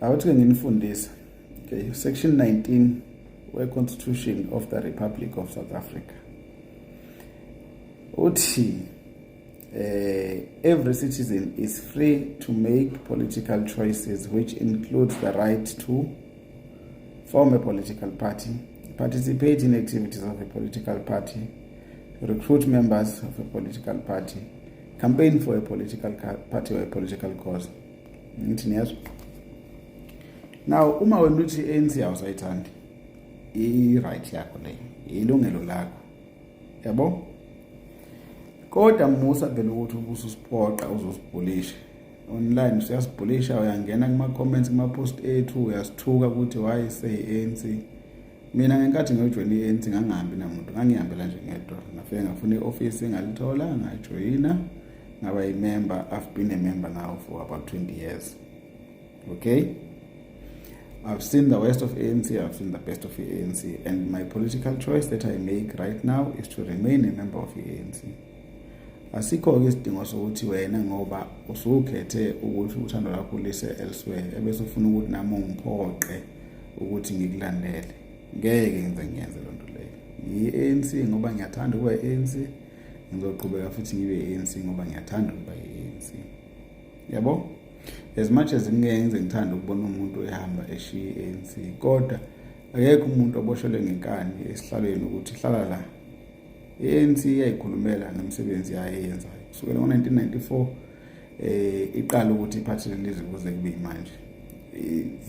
Awuthi-ke nginifundise. Okay, section 19 we-Constitution of the Republic of South Africa uthi every citizen is free to make political choices, which includes the right to form a political party, participate in activities of a political party, recruit members of a political party, campaign for a political party or a political cause. Ngithi niyazwa. Now uma wena uthi ANC awusayithandi, i-right yakho leyo, ilungelo lakho. Yabo? Kodwa musa vele ukuthi ubususiphoqa uzosibhulisha. Online usiyasibhulisha, uyangena kuma comments, kuma post ethu, uyasithuka ukuthi why say ANC. Mina ngenkathi ngiyojoyina i-ANC ngangihambi namuntu, ngangihambela nje ngedwa. Ngafike ngafuna i-office, ngalithola, ngajoyina, ngaba yi-member. I've been a member now for about 20 years. Okay? I've seen the worst of ANC, I've seen the best of the ANC, and my political choice that I make right now is to remain a member of the ANC. Asikho-ke isidingo sokuthi wena ngoba usukhethe ukuthi uthando lakho lise elsewhere ebese ufuna ukuthi nami ungiphoqe ukuthi ngikulandele. Ngeke ngize ngiyenze loo nto leyo. Ngiyi-ANC ngoba ngiyathanda ukuba i-ANC, ngizoqhubeka futhi ngibe i-ANC ngoba ngiyathanda ukuba i-ANC. Yabo? As much as ngeke ngize ngithande ukubona umuntu ehamba eshiya i-ANC, kodwa akekho umuntu oboshelwe ngenkani esihlalweni ukuthi hlala la. I-ANC iyayikhulumela ngemisebenzi yayo eyenzayo kusukela ngo-1994 iqala ukuthi iphathe leli kuze kube manje.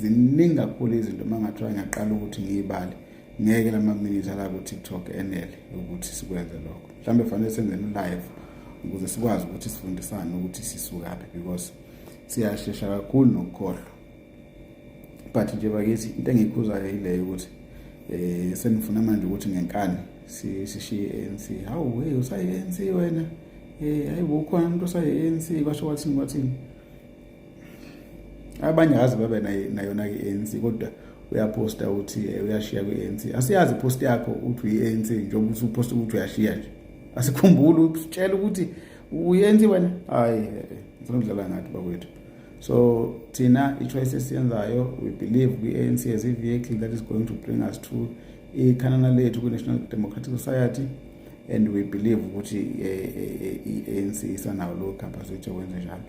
Ziningi kakhulu izinto, uma ngathiwa ngiyaqala ukuthi ngiyibale, ngeke lama minutes ala ku TikTok enele ukuthi sikwenze lokho. Mhlambe fanele senze live ukuze sikwazi ukuthi sifundisane ukuthi sisukaphi, because siyashesha kakhulu nokukhohlwa. But nje bakithi, into engikhuzayo yileyo ukuthi senifuna manje ukuthi ngenkani sishiye ANC. Hawu, hey, usayi ANC wena? Hayi, ukhona umuntu osayi ANC? Kwasho kwathini, kwathini? Abanye akaze babe nayona ke ANC, kodwa uyaposta uthi uyashiya kwi-ANC. Asiyazi ipost yakho uthi uyi-ANC, njengoba usuposta ukuthi uyashiya nje. Asikhumbuli usitshela ukuthi uyi-ANC wena. Hayi, ngifuna ukudlala ngathi bakwethu. So thina i-choice esiyenzayo, we believe kwi-ANC as a vehicle that is going to bring us to ikhanana lethu kwi-National Democratic Society, and we believe ukuthi i-ANC isanawo lowo capacity yokwenza njalo.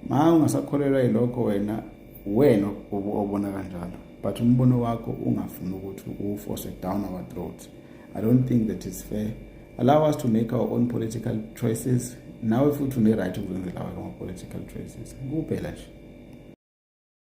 Ma ungasakholelwa yilokho, wena wena obona kanjalo, but umbono wakho ungafuni ukuthi uforce it down our throats. I don't think that is fair. Allow us to make our own political choices. Nawe futhi une-right ukuzenzela wakho ama-political choices kuphela nje.